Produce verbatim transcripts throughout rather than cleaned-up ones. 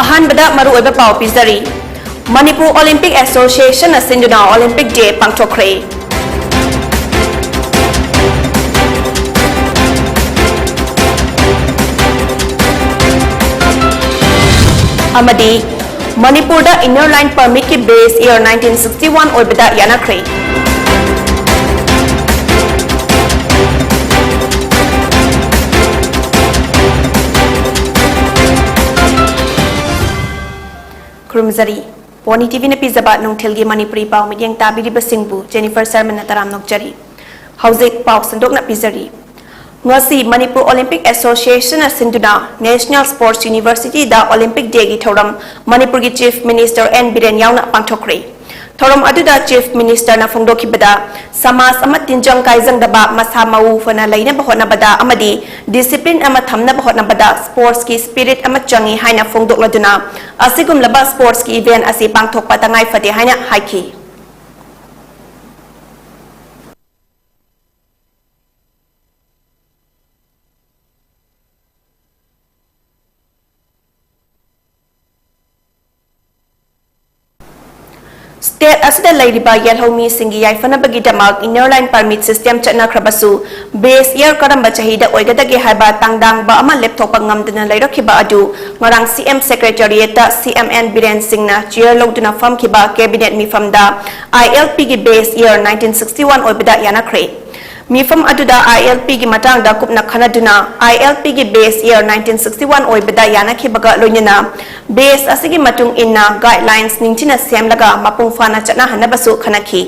ꯑꯍꯥꯟꯕꯗ ꯃꯔꯨꯑꯣꯏꯕ ꯄꯥꯎ ꯄꯤꯖꯔꯤ꯫ ꯃꯅꯤꯄꯨꯔ ꯑꯣꯂꯤꯝꯄꯤꯛ ꯑꯦꯁꯣꯁꯤꯌꯦꯁꯟꯅ ꯁꯤꯟꯗꯨꯅ ꯑꯣꯂꯤꯝꯄꯤꯛ ꯗꯦ ꯄꯥꯡꯊꯣꯛꯈ꯭ꯔꯦ꯫ ꯑꯃꯗꯤ ꯃꯅꯤꯄꯨꯔꯗ Inner Line Permitꯀꯤ base year nineteen sixty one ꯑꯣꯏꯕꯗ ꯌꯥꯅꯈ꯭ꯔꯦ꯫ ꯈꯨꯔꯨꯝꯖꯔꯤ꯫ ꯄꯣꯅꯤ ꯇꯤꯚꯤꯅ ꯄꯤꯖꯕ ꯅꯨꯡꯊꯤꯜꯒꯤ ꯃꯅꯤꯄꯨꯔꯤ ꯄꯥꯎ ꯃꯤꯠꯌꯦꯡ ꯇꯥꯕꯤꯔꯤꯕꯁꯤꯡꯕꯨ ꯖꯦꯅꯤꯐꯔ ꯁꯔꯃꯟꯅ ꯇꯔꯥꯝꯅ ꯑꯣꯛꯆꯔꯤ꯫ ꯍꯧꯖꯤꯛ ꯄꯥꯎ ꯁꯟꯗꯣꯛꯅ ꯄꯤꯖꯔꯤ꯫ ꯉꯁꯤ ꯃꯅꯤꯄꯨꯔ ꯑꯣꯂꯤꯝꯄꯤꯛ ꯑꯦꯁꯣꯁꯤꯌꯦꯁꯟꯅ ꯁꯤꯟꯗꯨꯅ National Sports Universityꯗ ꯑꯣꯂꯤꯝꯄꯤꯛ ꯗꯦꯒꯤ ꯊꯧꯔꯝ ꯃꯅꯤꯄꯨꯔꯒꯤ ꯆꯤꯐ ꯃꯤꯅꯤꯁꯇꯔ ꯑꯦꯟ ꯕꯤꯔꯦꯟ ꯌꯥꯎꯅ ꯄꯥꯡꯊꯣꯛꯈ꯭ꯔꯦ꯫ ꯊꯧꯔꯝ ꯑꯗꯨꯗ ꯆꯤꯐ ꯃꯤꯅꯤꯁꯇꯔꯅ ꯐꯣꯡꯗꯣꯛꯈꯤꯕꯗ, ꯁꯃꯥꯖ ꯑꯃ ꯇꯤꯟꯖꯪ ꯀꯥꯏꯖꯪꯗꯕ, ꯃꯁꯥ ꯃꯎ ꯐꯅ ꯂꯩꯅꯕ ꯍꯣꯠꯅꯕꯗ ꯑꯃꯗꯤ ꯗꯤꯁꯤꯄ꯭ꯂꯤꯟ ꯑꯃ ꯊꯝꯅꯕ ꯍꯣꯠꯅꯕꯗ ꯁ꯭ꯄꯣꯔꯠꯁꯀꯤ ꯁ꯭ꯄꯤꯔꯤꯠ ꯑꯃ ꯆꯪꯏ ꯍꯥꯏꯅ ꯐꯣꯡꯗꯣꯛꯂꯗꯨꯅ, ꯑꯁꯤꯒꯨꯝꯂꯕ ꯁ꯭ꯄꯣꯔꯠꯁꯀꯤ ꯏꯚꯦꯟꯠ ꯑꯁꯤ ꯄꯥꯡꯊꯣꯛꯄ ꯇꯉꯥꯏ ꯐꯗꯦ ꯍꯥꯏꯅ ꯍꯥꯏꯈꯤ꯫ ꯁ꯭ꯇꯦꯠ ꯑꯁꯤꯗ ꯂꯩꯔꯤꯕ ꯌꯦꯜꯍꯧꯃꯤꯁꯤꯡꯒꯤ ꯌꯥꯏꯐꯅꯕꯒꯤꯗꯃꯛ Inner Line Permit system ꯆꯠꯅꯈ꯭ꯔꯕꯁꯨ, base year ꯀꯔꯝꯕ ꯆꯍꯤꯗ ꯑꯣꯏꯒꯗꯒꯦ ꯍꯥꯏꯕ ꯇꯥꯡꯗꯥꯡꯕ ꯑꯃ ꯂꯦꯞꯊꯣꯛꯄ ꯉꯝꯗꯅ ꯂꯩꯔꯛꯈꯤꯕ ꯑꯗꯨ ꯉꯔꯥꯡ ꯁꯤ ꯑꯦꯝ ꯁꯦꯀ꯭ꯔꯦꯇꯔꯤꯌꯦꯠꯇ ꯁꯤ ꯑꯦꯝ ꯑꯦꯟ ꯕꯤꯔꯦꯟ ꯁꯤꯡꯅ ꯆꯤꯌꯔ ꯂꯧꯗꯨꯅ ꯐꯝꯈꯤꯕ ꯀꯦꯕꯤꯅꯦꯠ ꯃꯤꯐꯝꯗ ꯑꯥꯏ ꯑꯦꯜ ꯄꯤꯒꯤ base year nineteen sixty one ꯑꯣꯏꯕꯗ ꯌꯥꯅꯈ꯭ꯔꯦ꯫ ꯃꯤꯐꯝ ꯑꯗꯨꯗ ꯑꯥꯏ ꯑꯦꯜ ꯄꯤꯒꯤ ꯃꯇꯥꯡꯗ ꯀꯨꯞꯅ ꯈꯟꯅꯗꯨꯅ, ꯑꯥꯏ ꯑꯦꯜ ꯄꯤꯒꯤ base year nineteen sixty one ꯑꯣꯏꯕꯗ ꯌꯥꯅꯈꯤꯕꯒ ꯂꯣꯏꯅꯅ, base ꯑꯁꯤꯒꯤ ꯃꯇꯨꯡ ꯏꯟꯅ guidelines ꯅꯤꯡꯊꯤꯅ ꯁꯦꯝꯂꯒ ꯃꯄꯨꯡ ꯐꯥꯅ ꯆꯠꯅꯍꯟꯅꯕꯁꯨ ꯈꯟꯅꯈꯤ꯫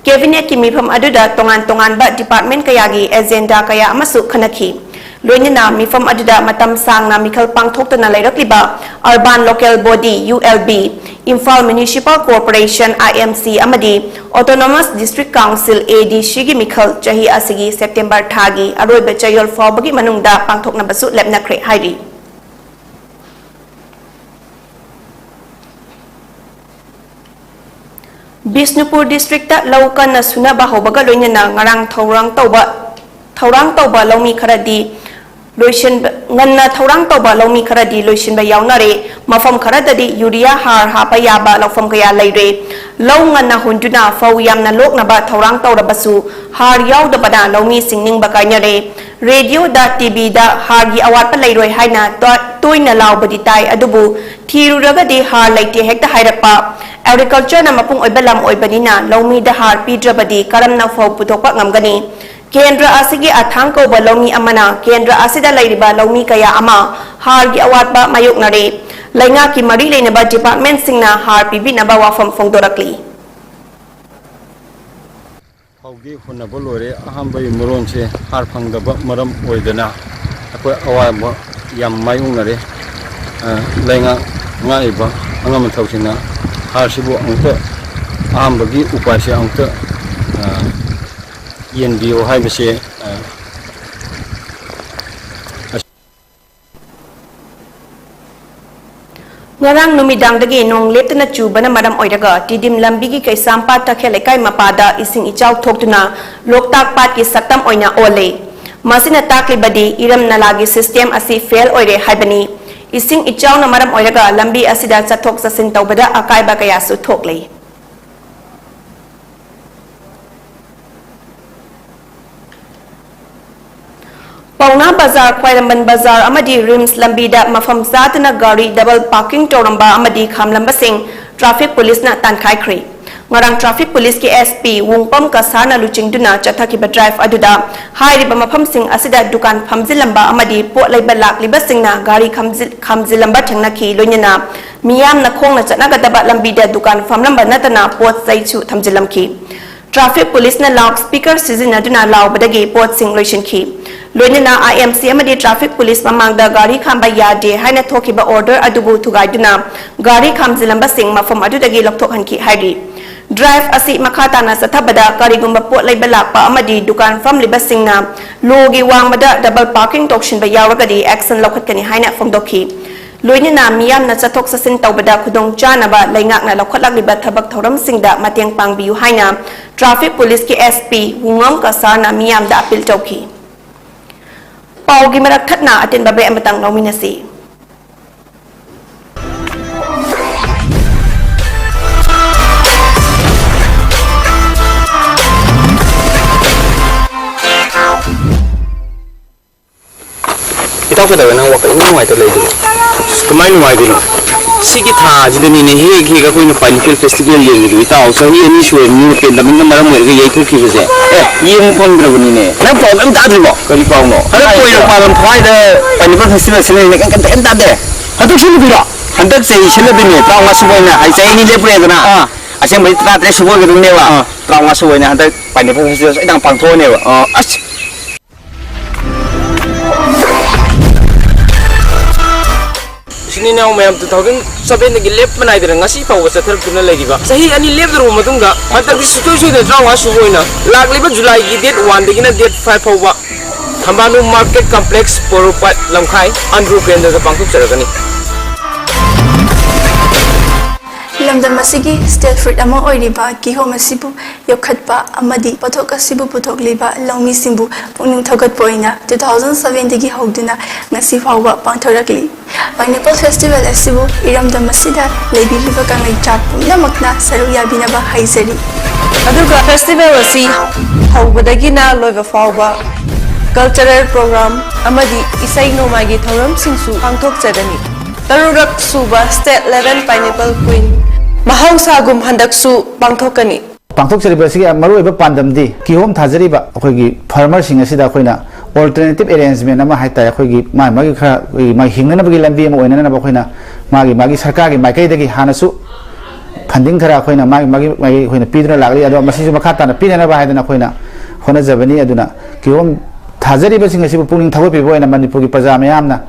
ꯀꯦꯕꯤꯅꯦꯠꯀꯤ ꯃꯤꯐꯝ ꯑꯗꯨꯗ ꯇꯣꯉꯥꯟ ꯇꯣꯉꯥꯟꯕ department ꯀꯌꯥꯒꯤ agenda ꯀꯌꯥ ꯑꯃꯁꯨ ꯈꯟꯅꯈꯤ꯫ ꯂꯣꯏꯅꯅ ꯃꯤꯐꯝ ꯑꯗꯨꯗ ꯃꯇꯝ ꯁꯥꯡꯅ ꯃꯤꯈꯜ ꯄꯥꯡꯊꯣꯛꯇꯅ ꯂꯩꯔꯛꯂꯤꯕ Urban Local Body, U L B, Imphal Municipal Corporation, I M C, ꯑꯃꯗꯤ Autonomous District Council, A D C, ꯒꯤ ꯃꯤꯈꯜ ꯆꯍꯤ ꯑꯁꯤꯒꯤ ꯁꯦꯞꯇꯦꯝꯕꯔ ꯊꯥꯒꯤ ꯑꯔꯣꯏꯕ ꯆꯌꯣꯜ ꯐꯥꯎꯕꯒꯤ ꯃꯅꯨꯡꯗ ꯄꯥꯡꯊꯣꯛꯅꯕꯁꯨ ꯂꯦꯞꯅꯈ꯭ꯔꯦ ꯍꯥꯏꯔꯤ꯫ ꯕꯤꯁꯅꯨꯄꯨꯔ district ꯂꯧ ꯀꯟꯅ ꯁꯨꯅꯕ ꯍꯧꯕꯒ ꯂꯣꯏꯅꯅ ꯉꯔꯥꯡ ꯊꯧꯔꯥꯡ ꯇꯧꯕ, ꯊꯧꯔꯥꯡ ꯇꯧꯕ ꯂꯧꯃꯤ ꯈꯔꯗꯤ ꯂꯣꯏꯁꯤꯟꯕ ꯉꯟꯅ ꯊꯧꯔꯥꯡ ꯇꯧꯕ ꯂꯧꯃꯤ ꯈꯔꯗꯤ ꯂꯣꯏꯁꯤꯟꯕ ꯌꯥꯎꯅꯔꯦ꯫ ꯃꯐꯝ ꯈꯔꯗꯗꯤ ꯌꯨꯔꯤꯌꯥ ꯍꯥꯔ ꯍꯥꯞꯄ ꯌꯥꯕ ꯂꯧꯐꯝ ꯀꯌꯥ ꯂꯩꯔꯦ꯫ ꯂꯧ ꯉꯟꯅ ꯍꯨꯟꯗꯨꯅ ꯐꯧ ꯌꯥꯝꯅ ꯂꯣꯛꯅꯕ ꯊꯧꯔꯥꯡ ꯇꯧꯔꯕꯁꯨ ꯍꯥꯔ ꯌꯥꯎꯗꯕꯅ ꯂꯧꯃꯤꯁꯤꯡ ꯅꯤꯡꯕ ꯀꯥꯏꯅꯔꯦ꯫ ꯔꯦꯗꯤꯑꯣꯗ, ꯇꯤꯚꯤꯗ ꯍꯥꯔꯒꯤ ꯑꯋꯥꯠꯄ ꯂꯩꯔꯣꯏ ꯍꯥꯏꯅ ꯇꯣ-, ꯇꯣꯏꯅ ꯂꯥꯎꯕꯗꯤ ꯇꯥꯏ, ꯑꯗꯨꯕꯨ ꯊꯤꯔꯨꯔꯒꯗꯤ ꯍꯥꯔ ꯂꯩꯇꯦ ꯍꯦꯛꯇ ꯍꯥꯏꯔꯛꯄ꯫ ꯑꯦꯒ꯭ꯔꯤꯀꯜꯆꯔꯅ ꯃꯄꯨꯡ ꯑꯣꯏꯕ ꯂꯝ ꯑꯣꯏꯕꯅꯤꯅ ꯂꯧꯃꯤꯗ ꯍꯥꯔ ꯄꯤꯗ꯭ꯔꯕꯗꯤ ꯀꯔꯝꯅ ꯐꯧ ꯄꯨꯊꯣꯛꯄ ꯉꯝꯒꯅꯤ? ꯀꯦꯟꯗ꯭ꯔ ꯑꯁꯤꯒꯤ ꯑꯊꯥꯡ ꯀꯧꯕ ꯂꯧꯃꯤ ꯑꯃꯅ ꯀꯦꯟꯗ꯭ꯔ ꯑꯁꯤꯗ ꯂꯩꯔꯤꯕ ꯂꯧꯃꯤ ꯀꯌꯥ ꯑꯃ ꯍꯥꯔꯒꯤ ꯑꯋꯥꯠꯄ ꯃꯥꯌꯣꯛꯅꯔꯦ꯫ ꯂꯩꯉꯥꯛꯀꯤ ꯃꯔꯤ ꯂꯩꯅꯕ ꯗꯤꯄꯥꯔꯠꯃꯦꯟꯁꯤꯡꯅ ꯍꯥꯔ ꯄꯤꯕꯤꯅꯕ ꯋꯥꯐꯝ ꯐꯣꯡꯗꯣꯔꯛꯂꯤ꯫ ꯐꯧꯗꯤ ꯍꯨꯟꯅꯕ ꯂꯣꯏꯔꯦ꯫ ꯑꯍꯥꯟꯕꯒꯤ ꯃꯔꯣꯟꯁꯦ ꯍꯥꯔ ꯐꯪꯗꯕ ꯃꯔꯝ ꯑꯣꯏꯗꯅ ꯑꯩꯈꯣꯏ ꯑꯋꯥꯕ ꯌꯥꯝ ꯃꯥꯌꯣꯛꯅꯔꯦ꯫ ꯑ, ꯂꯩꯉꯥꯛ ꯉꯥꯛꯏꯕ ꯑꯉꯝ ꯑꯊꯧꯁꯤꯡꯅ ꯍꯥꯔꯁꯤꯕꯨ ꯑꯃꯨꯛꯇ ꯑꯍꯥꯟꯕꯒꯤ ꯎꯄꯥꯏꯁꯦ ꯑꯃꯨꯛꯇ, ꯑ, ꯌꯦꯟꯕꯤꯌꯨ ꯍꯥꯏꯕꯁꯦ, ꯑ, ꯉꯔꯥꯡ ꯅꯨꯃꯤꯗꯥꯡꯗꯒꯤ ꯅꯣꯡ ꯂꯦꯞꯇꯅ ꯆꯨꯕꯅ ꯃꯔꯝ ꯑꯣꯏꯔꯒ ꯇꯤꯗꯤꯝ ꯂꯝꯕꯤꯒꯤ ꯀꯩꯁꯥꯝꯄꯥꯠ ꯇꯈꯦꯜ ꯂꯩꯀꯥꯏ ꯃꯄꯥꯗ ꯏꯁꯤꯡ ꯏꯆꯥꯎ ꯊꯣꯛꯇꯨꯅ ꯂꯣꯛꯇꯥꯛ ꯄꯥꯠꯀꯤ ꯁꯛꯇꯝ ꯑꯣꯏꯅ ꯑꯣꯜꯂꯦ꯫ ꯃꯁꯤꯅ ꯇꯥꯛꯂꯤꯕꯗꯤ ꯏꯔꯝ ꯅꯂꯥꯒꯤ ꯁꯤꯁꯇꯦꯝ ꯑꯁꯤ ꯐꯦꯜ ꯑꯣꯏꯔꯦ ꯍꯥꯏꯕꯅꯤ꯫ ꯏꯁꯤꯡ ꯏꯆꯥꯎꯅ ꯃꯔꯝ ꯑꯣꯏꯔꯒ ꯂꯝꯕꯤ ꯑꯁꯤꯗ ꯆꯠꯊꯣꯛ ꯆꯠꯁꯤꯟ ꯇꯧꯕꯗ ꯑꯀꯥꯏꯕ ꯀꯌꯥꯁꯨ ꯊꯣꯛꯂꯦ꯫ ꯄꯥꯎꯅꯥ ꯕꯖꯥꯔ, ꯈ꯭ꯋꯥꯏꯔꯝꯕꯟ ꯕꯖꯥꯔ ꯑꯃꯗꯤ ꯔꯤꯝꯁ ꯂꯝꯕꯤꯗ ꯃꯐꯝ ꯆꯥꯗꯅ ꯒꯥꯔꯤ ꯗꯕꯜ ꯄꯥꯔꯀꯤꯡ ꯇꯧꯔꯝꯕ ꯑꯃꯗꯤ ꯈꯥꯝꯂꯝꯕꯁꯤꯡ ꯇ꯭ꯔꯥꯐꯤꯛ ꯄꯨꯂꯤꯁꯅ ꯇꯥꯟꯈꯥꯏꯈ꯭ꯔꯦ꯫ ꯉꯔꯥꯡ ꯇ꯭ꯔꯥꯐꯤꯛ ꯄꯨꯂꯤꯁꯀꯤ ꯑꯦꯁ ꯄꯤ ꯋꯨꯡꯄꯝ ꯀꯁꯥꯔꯅ ꯂꯨꯆꯤꯡꯗꯨꯅ ꯆꯠꯊꯈꯤꯕ ꯗ꯭ꯔꯥꯏꯚ ꯑꯗꯨꯗ ꯍꯥꯏꯔꯤꯕ ꯃꯐꯝꯁꯤꯡ ꯑꯁꯤꯗ ꯗꯨꯀꯥꯟ ꯐꯝꯖꯤꯜꯂꯝꯕ ꯑꯃꯗꯤ ꯄꯣꯠ ꯂꯩꯕ ꯂꯥꯛꯂꯤꯕꯁꯤꯡꯅ ꯒꯥꯔꯤ ꯈꯝꯖꯤꯜ-, ꯈꯥꯝꯖꯤꯜꯂꯝꯕ ꯊꯦꯡꯅꯈꯤ꯫ ꯂꯣꯏꯅꯅ ꯃꯤꯌꯥꯝꯅ ꯈꯣꯡꯅ ꯆꯠꯅꯒꯗꯕ ꯂꯝꯕꯤꯗ ꯗꯨꯀꯥꯟ ꯐꯝꯂꯝꯕ ꯅꯠꯇꯅ ꯄꯣꯠ ꯆꯩꯁꯨ ꯊꯝꯖꯤꯜꯂꯝꯈꯤ꯫ ꯇ꯭ꯔꯥꯐꯤꯛ ꯄꯨꯂꯤꯁꯅ ꯂꯥꯎꯗ ꯁ꯭ꯄꯤꯀꯔ ꯁꯤꯖꯤꯟꯅꯗꯨꯅ ꯂꯥꯎꯕꯗꯒꯤ ꯄꯣꯠꯁꯤꯡ ꯂꯣꯏꯁꯤꯟꯈꯤ꯫ ꯂꯣꯏꯅꯅ ꯑꯥꯏ ꯑꯦꯝ ꯁꯤ ꯑꯃꯗꯤ ꯇ꯭ꯔꯥꯐꯤꯛ ꯄꯨꯂꯤꯁ ꯃꯃꯥꯡꯗ ꯒꯥꯔꯤ ꯈꯥꯝꯕ ꯌꯥꯗꯦ ꯍꯥꯏꯅ ꯊꯣꯛꯈꯤꯕ ꯑꯣꯔꯗꯔ ꯑꯗꯨꯕꯨ ꯊꯨꯒꯥꯏꯗꯨꯅ ꯒꯥꯔꯤ ꯈꯥꯝꯖꯤꯜꯂꯝꯕꯁꯤꯡ ꯃꯐꯝ ꯑꯗꯨꯗꯒꯤ ꯂꯧꯊꯣꯛꯍꯟꯈꯤ ꯍꯥꯏꯔꯤ꯫ ꯗ꯭ꯔꯥꯏꯚ ꯑꯁꯤ ꯃꯈꯥ ꯇꯥꯅ ꯆꯠꯊꯕꯗ ꯀꯔꯤꯒꯨꯝꯕ ꯄꯣꯠ ꯂꯩꯕ ꯂꯥꯛꯄ ꯑꯃꯗꯤ ꯗꯨꯀꯥꯟ ꯐꯝꯂꯤꯕꯁꯤꯡꯅ ꯂꯣꯒꯤ ꯋꯥꯡꯃꯗ ꯗꯕꯜ ꯄꯥꯔꯀꯤꯡ ꯇꯧꯁꯤꯟꯕ ꯌꯥꯎꯔꯒꯗꯤ ꯑꯦꯛꯁꯟ ꯂꯧꯈꯠꯀꯅꯤ ꯍꯥꯏꯅ ꯐꯣꯡꯗꯣꯛꯈꯤ꯫ ꯂꯣꯏꯅꯅ ꯃꯤꯌꯥꯝꯅ ꯆꯠꯊꯣꯛ ꯆꯠꯁꯤꯟ ꯇꯧꯕꯗ ꯈꯨꯗꯣꯡ ꯆꯥꯅꯕ ꯂꯩꯉꯥꯛꯅ ꯂꯧꯈꯠꯂꯛꯂꯤꯕ ꯊꯕꯛ ꯊꯧꯔꯝꯁꯤꯡꯗ ꯃꯇꯦꯡ ꯄꯥꯡꯕꯤꯌꯨ ꯍꯥꯏꯅ ꯇ꯭ꯔꯥꯐꯤꯛ ꯄꯨꯂꯤꯁꯀꯤ ꯑꯦꯁ ꯄꯤ ꯋꯨꯉꯝ ꯀꯁꯥꯔꯅ ꯃꯤꯌꯥꯝꯗ ꯑꯄꯤꯜ ꯇꯧꯈꯤ꯫ ꯄꯥꯎꯒꯤ ꯃꯔꯛ ꯊꯠꯅ ꯑꯇꯦꯟꯕ break ꯑꯃꯇꯪ ꯂꯧꯃꯤꯟꯅꯁꯤ꯫ ꯏꯇꯥꯎ, ꯀꯩꯗꯧꯔꯦ? ꯅꯪ ꯋꯥꯈꯜ ꯏꯅꯨꯡ ꯅꯨꯡꯉꯥꯏꯇ ꯂꯩꯗꯨꯕꯣ? ꯑꯁ, ꯀꯃꯥꯏ ꯅꯨꯡꯉꯥꯏꯗꯣꯏꯅꯣ? ꯁꯤꯒꯤ ꯊꯥꯁꯤꯗꯅꯤꯅꯦ ꯍꯦꯛ ꯍꯦꯛ ꯑꯩꯈꯣꯏꯅ Pineapple Festival ꯌꯦꯡꯉꯤꯗꯣ, ꯏꯇꯥꯎ꯫ ꯆꯍꯤ ꯑꯅꯤ ꯁꯨꯔꯕꯅꯤꯅ pandemic ꯅ ꯃꯔꯝ ꯑꯣꯏꯔꯒ ꯌꯩꯊꯣꯛꯈꯤꯕꯁꯦ꯫ ꯑꯦ, ꯌꯦꯡꯕ ꯐꯪꯗ꯭ꯔꯕꯅꯤꯅꯦ꯫ ꯅꯪ ꯄꯥꯎ ꯀꯔꯤꯝ ꯇꯥꯗ꯭ꯔꯤꯕꯣ? ꯀꯔꯤ ꯄꯥꯎꯅꯣ? ꯍꯟꯗꯛ ꯀꯣꯏꯔ ꯄꯥꯂꯝ ꯊꯋꯥꯏꯗ Pineapple Festival ꯁꯤꯟꯅꯔꯤꯅꯦ, ꯀꯩꯝ, ꯀꯩꯝ, ꯀꯩꯝ ꯇꯥꯗꯦ꯫ ꯍꯟꯗꯛ ꯁꯤꯟꯅꯗꯣꯏꯔꯣ? ꯍꯟꯗꯛ ꯆꯍꯤ ꯁꯤꯟꯅꯗꯣꯏꯅꯦ, ꯇꯔꯥꯃꯉꯥ ꯁꯨꯕ ꯑꯣꯏꯅ꯫ ꯍꯥꯏ, ꯆꯍꯤ ꯑꯅꯤ ꯂꯦꯞꯄꯨꯔꯦꯗꯅ꯫ ꯑꯥ꯫ ꯑꯁꯦꯡꯕꯗꯤ ꯇꯔꯥꯇꯔꯦꯠ ꯁꯨꯕ ꯑꯣꯏꯒꯗꯕꯅꯦꯕ꯫ ꯑꯥ꯫ ꯇꯔꯥꯃꯉꯥ ꯁꯨꯕ ꯑꯣꯏꯅ ꯍꯟꯗꯛ Pineapple Festival ꯁꯣꯏꯗꯅ ꯄꯥꯡꯊꯣꯛꯑꯅꯦꯕ꯫ ꯑꯥ, ꯑꯁ꯫ ꯏꯆꯤꯟ ꯏꯅꯥꯎ ꯃꯌꯥꯝ, two thousand seven ꯗꯒꯤ ꯂꯦꯞꯄ ꯅꯥꯏꯗꯅ ꯉꯁꯤ ꯐꯥꯎꯕ ꯆꯠꯊꯔꯛꯇꯨꯅ ꯂꯩꯔꯤꯕ ꯆꯍꯤ ꯑꯅꯤ ꯂꯦꯞꯂꯨꯔꯕ ꯃꯇꯨꯡꯗ, ꯍꯟꯗꯛꯇꯤ ꯁꯨꯡꯁꯣꯏ ꯁꯣꯏꯗꯅ ꯇꯔꯥꯃꯉꯥ ꯁꯨꯕ ꯑꯣꯏꯅ ꯂꯥꯛꯂꯤꯕ July ꯒꯤ date one ꯗꯒꯤꯅ date five ꯐꯥꯎꯕ ꯊꯝꯕꯥꯂꯨ Market Complex, ꯄꯣꯔꯣꯝꯄꯥꯠ, ꯂꯝꯈꯥꯏ, ꯑꯟꯗ꯭ꯔꯣ ꯀꯦꯟꯗ꯭ꯔꯗ ꯄꯥꯡꯊꯣꯛꯆꯔꯒꯅꯤ꯫ ꯂꯝꯗꯝ ꯑꯁꯤꯒꯤ state fruit ꯑꯃ ꯑꯣꯏꯔꯤꯕ ꯀꯤꯍꯣꯝ ꯑꯁꯤꯕꯨ ꯌꯣꯛꯈꯠꯄ ꯑꯃꯗꯤ ꯄꯣꯠꯊꯣꯛ ꯑꯁꯤꯕꯨ ꯄꯨꯊꯣꯛꯂꯤꯕ ꯂꯧꯃꯤꯁꯤꯡꯕꯨ ꯄꯨꯛꯅꯤꯡ ꯊꯧꯒꯠꯄ ꯑꯣꯏꯅ two thousand seven ꯗꯒꯤ ꯍꯧꯗꯨꯅ ꯉꯁꯤ ꯐꯥꯎꯕ ꯄꯥꯡꯊꯣꯔꯛꯂꯤ꯫ Pineapple Festival ꯑꯁꯤꯕꯨ ꯏꯔꯝꯗꯝ ꯑꯁꯤꯗ ꯂꯩꯕꯤꯔꯤꯕ ꯀꯪꯂꯩꯆꯥ ꯄꯨꯝꯅꯃꯛꯅ ꯁꯔꯨꯛ ꯌꯥꯕꯤꯅꯕ ꯍꯥꯏꯖꯔꯤ꯫ ꯑꯗꯨꯒ festival ꯑꯁꯤ ꯍꯧꯕꯗꯒꯤꯅ ꯂꯣꯏꯕ ꯐꯥꯎꯕ cultural program ꯑꯃꯗꯤ ꯏꯁꯩ ꯅꯣꯡꯃꯥꯏꯒꯤ ꯊꯧꯔꯝꯁꯤꯡꯁꯨ ꯄꯥꯡꯊꯣꯛꯆꯒꯅꯤ꯫ ꯇꯔꯨꯛꯔꯛ ꯁꯨꯕ State Level Pineapple Queen ꯃꯍꯧꯁꯥꯒꯨꯝ ꯍꯟꯗꯛꯁꯨ ꯄꯥꯡꯊꯣꯛꯀꯅꯤ꯫ ꯄꯥꯡꯊꯣꯛꯆꯔꯤꯕ ꯑꯁꯤꯒꯤ ꯃꯔꯨꯑꯣꯏꯕ ꯄꯥꯟꯗꯝꯗꯤ, ꯀꯤꯍꯣꯝ ꯊꯥꯖꯔꯤꯕ ꯑꯩꯈꯣꯏꯒꯤ farmer ꯁꯤꯡ ꯑꯁꯤꯗ ꯑꯩꯈꯣꯏꯅ alternative arrangement ꯑꯃ ꯍꯥꯏꯇꯥꯔꯦ, ꯑꯩꯈꯣꯏꯒꯤ ꯃꯥꯒꯤ ꯃꯥꯒꯤ ꯈꯔ, ꯑꯩꯈꯣꯏꯒꯤ ꯃꯥꯒꯤ ꯍꯤꯡꯅꯅꯕꯒꯤ ꯂꯝꯕꯤ ꯑꯃ ꯑꯣꯏꯅꯅꯕ ꯑꯩꯈꯣꯏꯅ ꯃꯥꯒꯤ ꯃꯥꯒꯤ ꯁꯔꯀꯥꯔꯒꯤ ꯃꯥꯏꯀꯩꯗꯒꯤ ꯍꯥꯟꯅꯁꯨ funding ꯈꯔ ꯑꯩꯈꯣꯏꯅ ꯃꯥꯒꯤ ꯃꯥꯒꯤ ꯃꯥꯒꯤ ꯑꯩꯈꯣꯏꯅ ꯄꯤꯗꯨꯅ ꯂꯥꯛꯂꯤ꯫ ꯑꯗꯣ ꯃꯁꯤꯁꯨ ꯃꯈꯥ ꯇꯥꯅ ꯄꯤꯅꯅꯕ ꯍꯥꯏꯗꯅ ꯑꯩꯈꯣꯏꯅ ꯍꯣꯠꯅꯖꯕꯅꯤ꯫ ꯑꯗꯨꯅ ꯀꯤꯍꯣꯝ ꯊꯥꯖꯔꯤꯕꯁꯤꯡ ꯑꯁꯤꯕꯨ ꯄꯨꯛꯅꯤꯡ ꯊꯧꯒꯠꯄꯤꯕ ꯑꯣꯏꯅ ꯃꯅꯤꯄꯨꯔꯒꯤ ꯄ꯭ꯔꯖꯥ ꯃꯌꯥꯝꯅ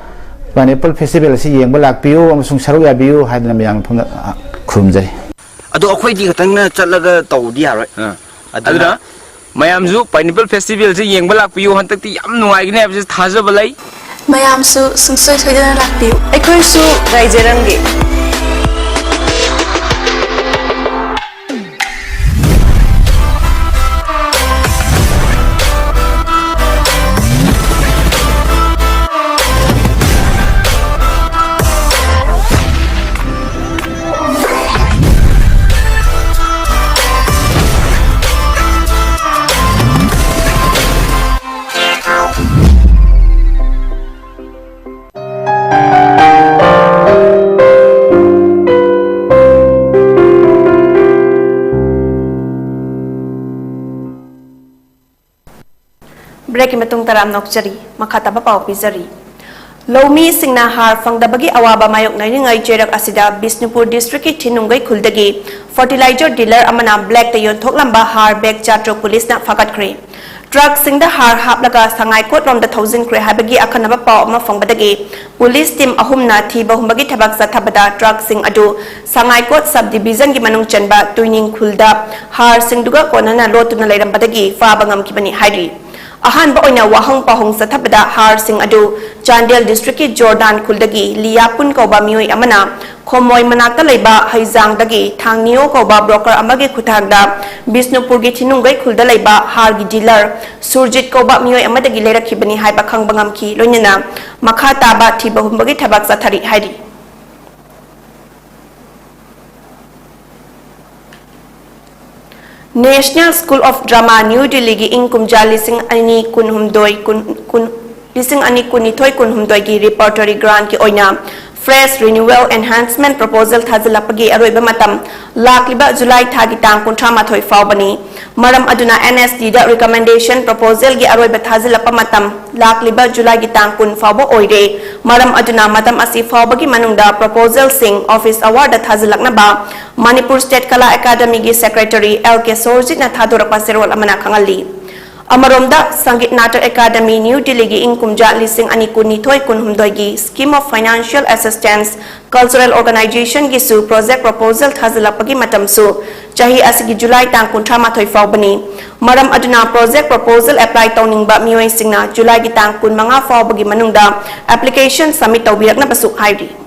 Pineapple Festival ꯑꯁꯤ ꯌꯦꯡꯕ ꯂꯥꯛꯄꯤꯌꯨ ꯑꯃꯁꯨꯡ ꯁꯔꯨꯛ ꯌꯥꯕꯤꯌꯨ ꯍꯥꯏꯗꯅ ꯃꯌꯥꯝꯒꯤ ꯃꯐꯝꯗ, ꯑ, ꯈꯨꯔꯨꯝꯖꯔꯤ꯫ ꯑꯗꯣ ꯑꯩꯈꯣꯏꯗꯤ ꯈꯛꯇꯪꯅ ꯆꯠꯂꯒ ꯇꯧꯕꯗꯤ ꯌꯥꯔꯣꯏ꯫ ꯑꯥ꯫ ꯑꯗꯨꯅ ꯑꯗꯨꯅ ꯃꯌꯥꯝꯁꯨ Pineapple Festival ꯁꯦ ꯌꯦꯡꯕ ꯂꯥꯛꯄꯤꯌꯨ꯫ ꯍꯟꯗꯛꯇꯤ ꯌꯥꯝ ꯅꯨꯡꯉꯥꯏꯒꯅꯤ ꯍꯥꯏꯕꯁꯦ ꯊꯥꯖꯕ ꯂꯩ꯫ ꯃꯌꯥꯝꯁꯨ ꯁꯨꯡꯁꯣꯏ ꯁꯣꯏꯗꯅ ꯂꯥꯛꯄꯤꯌꯨ꯫ ꯑꯩꯈꯣꯏꯁꯨ ꯉꯥꯏꯖꯔꯝꯒꯦ꯫ ꯕ꯭ꯔꯦꯛꯀꯤ ꯃꯇꯨꯡ ꯇꯔꯥꯝꯅ ꯑꯣꯛꯆꯔꯤ꯫ ꯃꯈꯥ ꯇꯥꯕ ꯄꯥꯎ ꯄꯤꯖꯔꯤ꯫ ꯂꯧꯃꯤꯁꯤꯡꯅ ꯍꯥꯔ ꯐꯪꯗꯕꯒꯤ ꯑꯋꯥꯕ ꯃꯥꯌꯣꯛꯅꯔꯤꯉꯩ ꯆꯩꯔꯛ ꯑꯁꯤꯗ ꯕꯤꯁꯅꯨꯄꯨꯔ ꯗꯤꯁꯇ꯭ꯔꯤꯛꯀꯤ ꯊꯤꯅꯨꯡꯒꯩ ꯈꯨꯜꯗꯒꯤ ꯐꯔꯇꯤꯂꯥꯏꯖꯔ ꯗꯤꯂꯔ ꯑꯃꯅ ꯕ꯭ꯂꯦꯛꯇ ꯌꯣꯟꯊꯣꯛꯂꯝꯕ ꯍꯥꯔ ꯕꯦꯒ ꯆꯥꯇ꯭ꯔꯨꯛ ꯄꯨꯂꯤꯁꯅ ꯐꯥꯒꯠꯈ꯭ꯔꯦ꯫ ꯇ꯭ꯔꯛꯁꯤꯡꯗ ꯍꯥꯔ ꯍꯥꯞꯂꯒ ꯁꯉꯥꯏꯀꯣꯠꯂꯣꯝꯗ ꯊꯧꯖꯤꯟꯈ꯭ꯔꯦ ꯍꯥꯏꯕꯒꯤ ꯑꯈꯟꯅꯕ ꯄꯥꯎ ꯑꯃ ꯐꯪꯕꯗꯒꯤ ꯄꯨꯂꯤꯁ ꯇꯤꯝ ꯑꯍꯨꯝꯅ ꯊꯤꯕ ꯍꯨꯝꯕꯒꯤ ꯊꯕꯛ ꯆꯠꯊꯕꯗ ꯇ꯭ꯔꯛꯁꯤꯡ ꯑꯗꯨ ꯁꯉꯥꯏꯀꯣꯠ ꯁꯕ ꯗꯤꯕꯤꯖꯟꯒꯤ ꯃꯅꯨꯡ ꯆꯟꯕ ꯇꯨꯏꯅꯤꯡ ꯈꯨꯜꯗ ꯍꯥꯔꯁꯤꯡꯗꯨꯒ ꯀꯣꯟꯅꯅ ꯂꯣꯠꯇꯨꯅ ꯂꯩꯔꯝꯕꯗꯒꯤ ꯐꯥꯕ ꯉꯝꯈꯤꯕꯅꯤ ꯍꯥꯏꯔꯤ꯫ ꯑꯍꯥꯟꯕ ꯑꯣꯏꯅ ꯋꯥꯍꯪ ꯄꯥꯎꯍꯪ ꯆꯠꯊꯕꯗ ꯍꯥꯔꯁꯤꯡ ꯑꯗꯨ ꯆꯥꯟꯗꯦꯜ ꯗꯤꯁꯇ꯭ꯔꯤꯛꯀꯤ ꯖꯣꯔꯗꯥꯟ ꯈꯨꯜꯗꯒꯤ ꯂꯤꯌꯥꯄꯨꯟ ꯀꯧꯕ ꯃꯤꯑꯣꯏ ꯑꯃꯅ ꯈꯣꯃꯣꯏ ꯃꯅꯥꯛꯇ ꯂꯩꯕ ꯍꯩꯖꯥꯡꯗꯒꯤ ꯊꯥꯡꯅꯤꯌꯣ ꯀꯧꯕ ꯕ꯭ꯔꯣꯀꯔ ꯑꯃꯒꯤ ꯈꯨꯠꯊꯥꯡꯗ ꯕꯤꯁꯅꯨꯄꯨꯔꯒꯤ ꯊꯤꯅꯨꯡꯒꯩ ꯈꯨꯜꯗ ꯂꯩꯕ ꯍꯥꯔꯒꯤ ꯗꯤꯂꯔ ꯁꯨꯔꯖꯤꯠ ꯀꯧꯕ ꯃꯤꯑꯣꯏ ꯑꯃꯗꯒꯤ ꯂꯩꯔꯛꯈꯤꯕꯅꯤ ꯍꯥꯏꯕ ꯈꯪꯕ ꯉꯝꯈꯤ꯫ ꯂꯣꯏꯅꯅ ꯃꯈꯥ ꯇꯥꯕ ꯊꯤꯕ ꯍꯨꯝꯕꯒꯤ ꯊꯕꯛ ꯆꯠꯊꯔꯤ ꯍꯥꯏꯔꯤ꯫ National School of Drama, new ꯗꯤꯜꯂꯤꯒꯤ ꯏꯪ ꯀꯨꯝꯖꯥ ꯂꯤꯁꯤꯡ ꯑꯅꯤ ꯀꯨꯟꯍꯨꯝꯗꯣꯏ, ꯀꯨꯟ, ꯀꯨꯟ, ꯂꯤꯁꯤꯡ ꯑꯅꯤ ꯀꯨꯟꯅꯤꯊꯣꯏ ꯀꯨꯟꯍꯨꯝꯗꯣꯏꯒꯤ repertory grantꯀꯤ ꯑꯣꯏꯅ Fresh Renewal Enhancement Proposal ꯊꯥꯖꯤꯜꯂꯛꯄꯒꯤ ꯑꯔꯣꯏꯕ ꯃꯇꯝ ꯂꯥꯛꯂꯤꯕ ꯖꯨꯂꯥꯏ ꯊꯥꯒꯤ ꯇꯥꯡ ꯀꯨꯟꯊ꯭ꯔꯥ ꯃꯥꯊꯣꯏ ꯐꯥꯎꯕꯅꯤ꯫ ꯃꯔꯝ ꯑꯗꯨꯅ N S Dꯗ recommendation proposalꯒꯤ ꯑꯔꯣꯏꯕ ꯊꯥꯖꯤꯜꯂꯛꯄ ꯃꯇꯝ ꯂꯥꯛꯂꯤꯕ ꯖꯨꯂꯥꯏꯒꯤ ꯇꯥꯡ ꯀꯨꯟ ꯐꯥꯎꯕ ꯑꯣꯏꯔꯦ꯫ ꯃꯔꯝ ꯑꯗꯨꯅ ꯃꯇꯝ ꯑꯁꯤ ꯐꯥꯎꯕꯒꯤ ꯃꯅꯨꯡꯗ proposalꯁꯤꯡ office hourꯗ ꯊꯥꯖꯤꯜꯂꯛꯅꯕ Manipur State Kala Academyꯒꯤ secretary L K ꯁꯣꯔꯖꯤꯠꯅ ꯊꯥꯗꯣꯔꯛꯄ ꯆꯦꯔꯣꯜ ꯑꯃꯅ ꯈꯪꯍꯜꯂꯤ꯫ ꯑꯃꯔꯣꯝꯗ, ꯁꯪꯒꯤꯠ ꯅꯥꯇꯛ ꯑꯦꯀꯥꯗꯃꯤ, ꯅ꯭ꯌꯨ ꯗꯤꯜꯂꯤꯒꯤ ꯏꯪ ꯀꯨꯝꯖꯥ ꯂꯤꯁꯤꯡ ꯑꯅꯤ ꯀꯨꯟꯅꯤꯊꯣꯏ ꯀꯨꯟꯍꯨꯝꯗꯣꯏꯒꯤ Scheme of Financial Assistance Cultural Organizationꯒꯤꯁꯨ project proposalꯒꯤ ꯊꯥꯖꯤꯜꯂꯛꯄꯒꯤ ꯃꯇꯝꯁꯨ ꯆꯍꯤ ꯑꯁꯤꯒꯤ ꯖꯨꯂꯥꯏ ꯇꯥꯡ ꯀꯨꯟꯊ꯭ꯔꯥ ꯃꯥꯊꯣꯏ ꯐꯥꯎꯕꯅꯤ꯫ ꯃꯔꯝ ꯑꯗꯨꯅ, project proposal apply ꯇꯧꯅꯤꯡꯕ ꯃꯤꯑꯣꯏꯁꯤꯡꯅ ꯖꯨꯂꯥꯏꯒꯤ ꯇꯥꯡ ꯀꯨꯟꯃꯉꯥ ꯐꯥꯎꯕꯒꯤ ꯃꯅꯨꯡꯗ application submit ꯇꯧꯕꯤꯔꯛꯅꯕꯁꯨ ꯍꯥꯏꯔꯤ꯫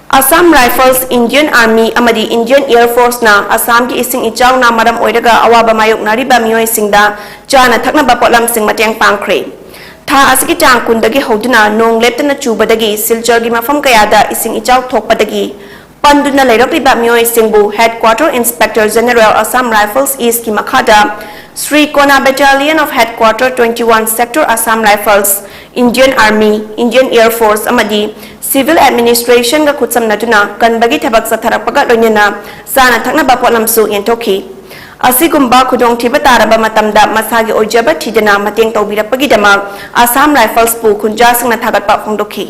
Assam Rifles, Indian Army ꯑꯃꯗꯤ Indian Air Forceꯅ ꯑꯁꯥꯝꯒꯤ ꯏꯁꯤꯡ ꯏꯆꯥꯎꯅ ꯃꯔꯝ ꯑꯣꯏꯔꯒ ꯑꯋꯥꯕ ꯃꯥꯌꯣꯛꯅꯔꯤꯕ ꯃꯤꯑꯣꯏꯁꯤꯡꯗ ꯆꯥꯅ ꯊꯛꯅꯕ ꯄꯣꯠꯂꯝꯁꯤꯡ ꯃꯇꯦꯡ ꯄꯥꯡꯈ꯭ꯔꯦ꯫ ꯊꯥ ꯑꯁꯤꯒꯤ ꯇꯥꯡ ꯀꯨꯟꯗꯒꯤ ꯍꯧꯗꯨꯅ ꯅꯣꯡ ꯂꯦꯞꯇꯅ ꯆꯨꯕꯗꯒꯤ ꯁꯤꯜꯆꯔꯒꯤ ꯃꯐꯝ ꯀꯌꯥꯗ ꯏꯁꯤꯡ ꯏꯆꯥꯎ ꯊꯣꯛꯄꯗꯒꯤ ꯄꯟꯗꯨꯅ ꯂꯩꯔꯛꯂꯤꯕ ꯃꯤꯑꯣꯏꯁꯤꯡꯕꯨ Headquarter Inspector General Assam Rifles Eastꯀꯤ ꯃꯈꯥꯗ Sri Kona Battalion of Headquarter twenty one Sector Assam Rifles, Indian Army, Indian Air Force ꯑꯃꯗꯤ Civil Administrationꯒ ꯈꯨꯠꯁꯝꯅꯗꯨꯅ ꯀꯟꯕꯒꯤ ꯊꯕꯛ ꯆꯠꯊꯔꯛꯄꯒ ꯂꯣꯏꯅꯅ ꯆꯥꯅ ꯊꯛꯅꯕ ꯄꯣꯠꯂꯝꯁꯨ ꯌꯦꯟꯊꯣꯛꯈꯤ꯫ ꯑꯁꯤꯒꯨꯝꯕ ꯈꯨꯗꯣꯡꯊꯤꯕ ꯇꯥꯔꯕ ꯃꯇꯝꯗ ꯃꯁꯥꯒꯤ ꯑꯣꯏꯖꯕ ꯊꯤꯗꯅ ꯃꯇꯦꯡ ꯇꯧꯕꯤꯔꯛꯄꯒꯤꯗꯃꯛ ꯑꯁꯥꯝ ꯔꯥꯏꯐꯜꯁꯄꯨ ꯈꯨꯟꯖꯥꯁꯤꯡꯅ ꯊꯥꯒꯠꯄ ꯐꯣꯡꯗꯣꯛꯈꯤ꯫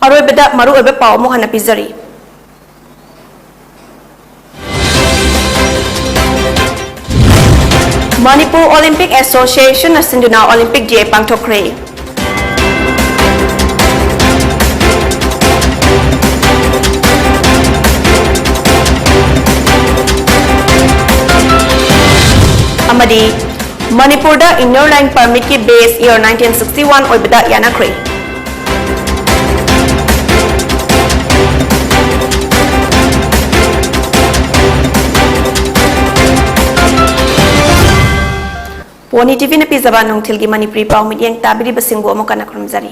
ꯑꯔꯣꯏꯕꯗ ꯃꯔꯨꯑꯣꯏꯕ ꯄꯥꯎ ꯑꯃꯨꯛ ꯍꯟꯅ ꯄꯤꯖꯔꯤ꯫ ꯃꯅꯤꯄꯨꯔ ꯑꯣꯂꯤꯝꯄꯤꯛ ꯑꯦꯁꯣꯁꯤꯌꯦꯁꯟꯅ ꯁꯤꯟꯗꯨꯅ ꯑꯣꯂꯤꯝꯄꯤꯛ ꯗꯦ ꯄꯥꯡꯊꯣꯛꯈ꯭ꯔꯦ꯫ ꯑꯃꯗꯤ ꯃꯅꯤꯄꯨꯔꯗ Inner Line Permitꯀꯤ base year nineteen sixty one ꯑꯣꯏꯕꯗ ꯌꯥꯅꯈ꯭ꯔꯦ꯫ ꯄꯣꯅꯤ ꯇꯤꯚꯤꯅ ꯄꯤꯖꯕ ꯅꯨꯡꯊꯤꯜꯒꯤ ꯃꯅꯤꯄꯨꯔꯤ ꯄꯥꯎ ꯃꯤꯠꯌꯦꯡ ꯇꯥꯕꯤꯔꯤꯕꯁꯤꯡꯕꯨ ꯑꯃꯨꯛ ꯍꯟꯅ ꯈꯨꯔꯨꯝꯖꯔꯤ꯫